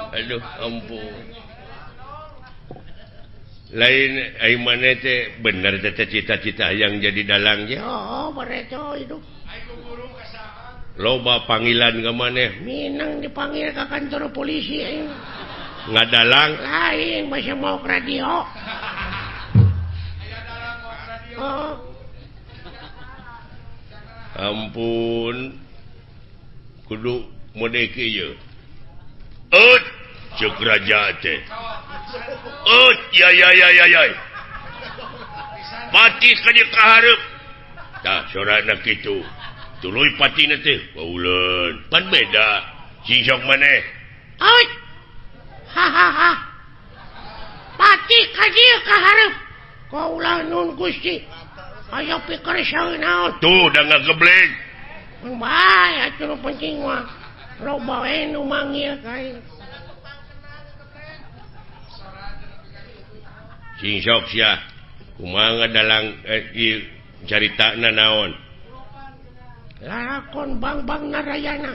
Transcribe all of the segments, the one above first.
Aduh ampun. Lain ai maneh teh bener teh cita-cita yang jadi dalang ya. Oh, bareto hidup. Loba panggilan ka maneh. Minang dipanggil ke kantor polisi aing. Ngadalang lain masih mau ke radio. Oh. Ampun. Kudu mode kieu. Eut ceuk raja teh. Eut ya ya ya ya ya. Pati ka dieu ka hareup. Tah sorana kitu. Tuluy patina teh bauleun. Pan beda. Sing sok maneh. Eut. Ha ha ha. Pati ka dieu ka hareup. Kaulah nun Gusti. Aya pikir saeun naon. Tuh da ngagebleng. Bae atuh nu penting mah. Loba we nu manggil ka aing. Sing sok sia. Kumaha dalang ieu caritana naon? Lakon Bang-Bang Narayana.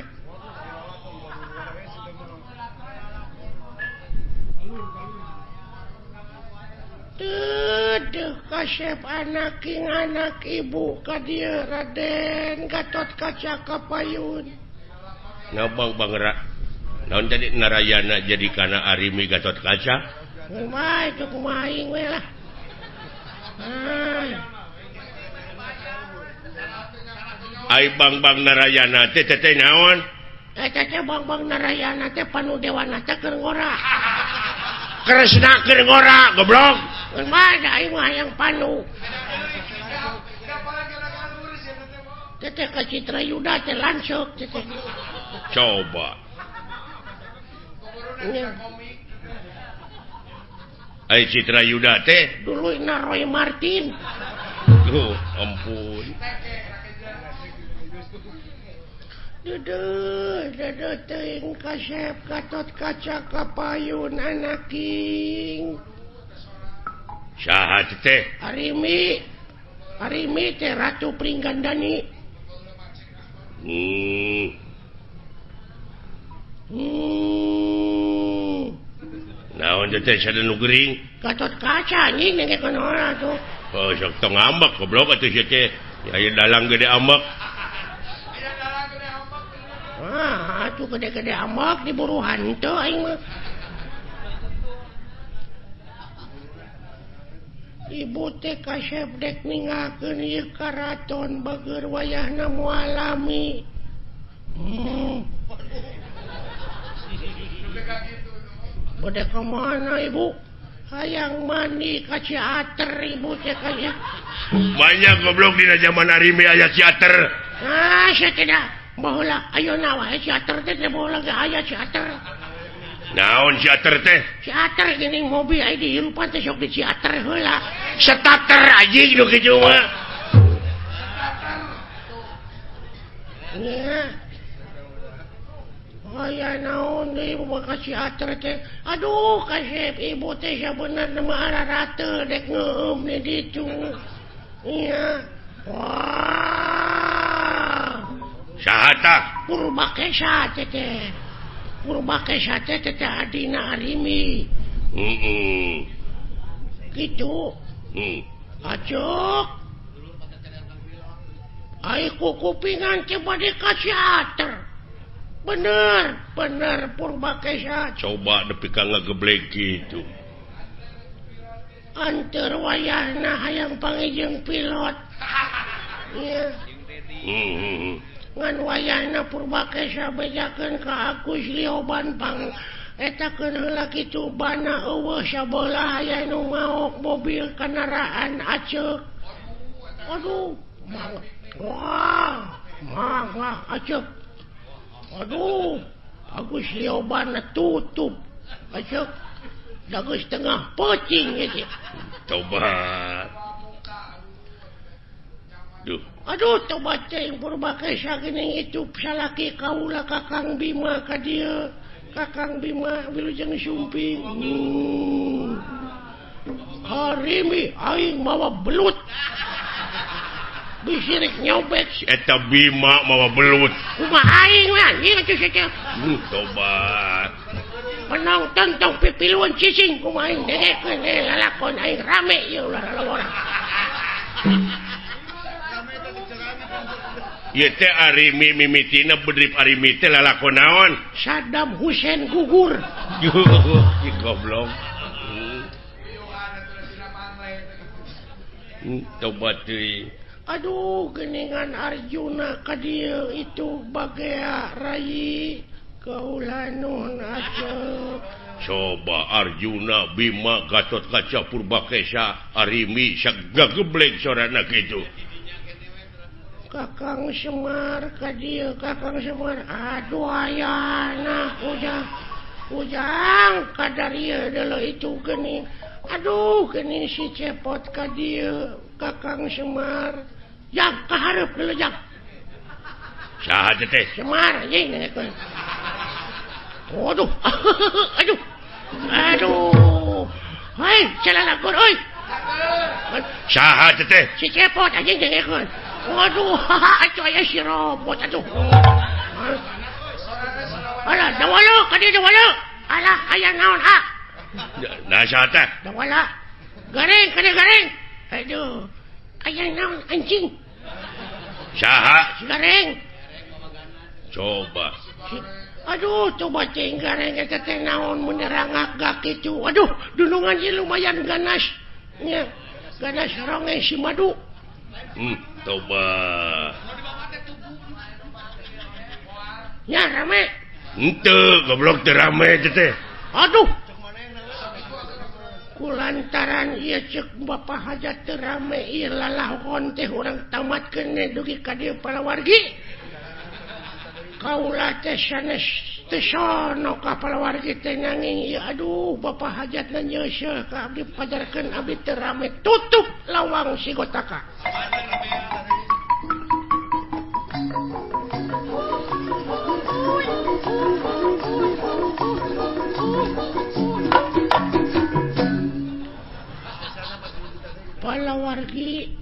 Teuh kasep anak king anak ibu ka dieu Raden Gatot Kaca Kapayun. Ngabang Bang naon jadi Narayana jadi kana Arimi Gatot Kaca? Kumaha itu kumaha aing we lah. Ai Bang-Bang Narayana teh teh naon? Eta teh Bang-Bang Narayana teh panu dewana teh keur ngora. Kresna keur ngora goblok. Kumaha aing mah hayang panu. Teteh ka Citra Yuda teh langsung teteh. Coba. Ai Citra Yuda teh dulu na Roy Martin. Duh, ampun. Duduh, duduh teuing kasep Gatot Kaca Kapayun anaking. Saha teh? Arimi. Arimi teh Ratu Pringgandani. Naon teh sada nu gering? Gatot Kaca anjing nengkeun ora tuh. Oh, sok tong ambek goblok atuh sia teh. Aya dalang gede ambek. Wah, atuh gede-gede ambek diburu hantu aing mah. Ibu teh kasep dek ninggalkeun ieu karaton bageur wayahna moal lami. Bade ka mana ibu? Hayang mandi ka Ciater ibu teh kaya. Banyak goblok dina zaman Arimi aya Ciater. Ah, sia tidak. Baheula ayeuna wae Ciater teh teh baheula ge aya Ciater. Naon Ciater teh? Ciater geuning mobil aya dihirupan teh sok di Ciater heula. Starter anjing nu kitu mah. Nya. Aya naon deui ibu ka Ciater teh. Aduh kasep ibu teh sabenerna mah ararate dek ngeueum di ditu. Nya. Wah. Saha tah? Purbakesa teh teh. Purbakesa teh teh adina Arimi. Heeh. Kitu. Acuk. Ai kukupingan teh bade ka Ciater. Bener, bener Purbakesa. Coba nepi ka ngageblek kitu. Anteur wayahna hayang pangijeng pilot. Nya. Ngan wayahna Purbakesa bejakeun ka Agus Lioban pang eta keun heula kitu bana eueuh sabelah aya nu maok mobil kendaraan aceuk. Aduh, wah, wah, aceuk. Aduh, Agus Lioban tutup. Aceuk. Dagus tengah peuting ieu. Tobat. Duh. Aduh, tobat teh Purbakesa geuning itu salaki kaula Kakang Bima ka dieu. Kakang Bima wilujeng sumping. Harimi aing mawa belut. Bisirik nyobek si eta Bima mawa belut. Kumaha aing we anjing atuh sia teh. Tobat. Penonton tong pipiluan cicing kumaha aing dengekeun lalakon aing rame ieu ulah lalawora. Ieu teh Arimi mimitina bedrip Arimi teh lalakon naon? Saddam Hussein gugur. Ih goblok. Tobat deui. Aduh geningan Arjuna ka dieu itu bagea rai kaula nuhun atuh. Coba Arjuna Bima Gatot Kaca Purbakesa Arimi sagageblek sorana kitu. Kakang Semar ka dieu Kakang Semar aduh ayana ujang ujang kadarieu deuleu itu geuning. Aduh geuning si Cepot ka dieu Kakang Semar jang ka hareup deuleu jang. Saha teh? Semar anjing dengekeun. Waduh. Aduh. Aduh. Hei, celalakon euy. Saha teh? Si Cepot anjing dengekeun. Waduh, atuh aya si robot atuh. Alah, dawala ka dieu dawala. Alah, aya naon ah? Nah, saha teh? Dawala. Garing ka dieu garing. Aduh. Aya naon anjing? Saha? Si garing. Coba. Aduh, coba cing gareng eta teh naon mun rangak gak kitu. Aduh, dunungan ieu lumayan ganas. Nya, ganas ronge si madu. Coba. Nya rame. Henteu, goblok teu rame teh. Aduh. Kulantaran ieu ceuk Bapak Hajat teu rame ieu lalahon teh urang tamatkeun dugi ka dieu palawargi. Kaula teh sanes teu sono ka palawargi teh nanging ieu aduh Bapak Hajatna nyeuseuh ka abdi pajarkeun abdi teu rame tutup lawang si gotaka. Palawargi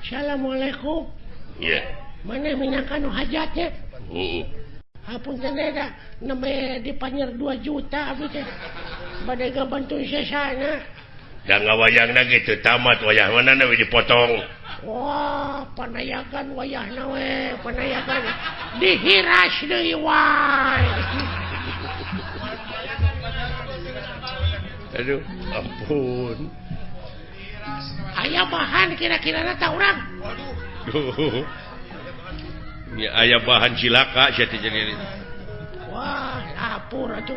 Assalamualaikum. Iya. Mana minangka nu hajatnya? Heeh. Hapunten da nembe dipanyer 2 juta abdi teh. Bade ngabantu sesana. Da ngawayangna ge teu tamat wayah mana we dipotong. Wah, panayagan wayahna we, panayagan dihiras deui wae. Aduh, ampun. Aya bahan kira-kira na ta urang. Waduh. Nya aya bahan cilaka sia teh jadi. Wah, lapur atuh.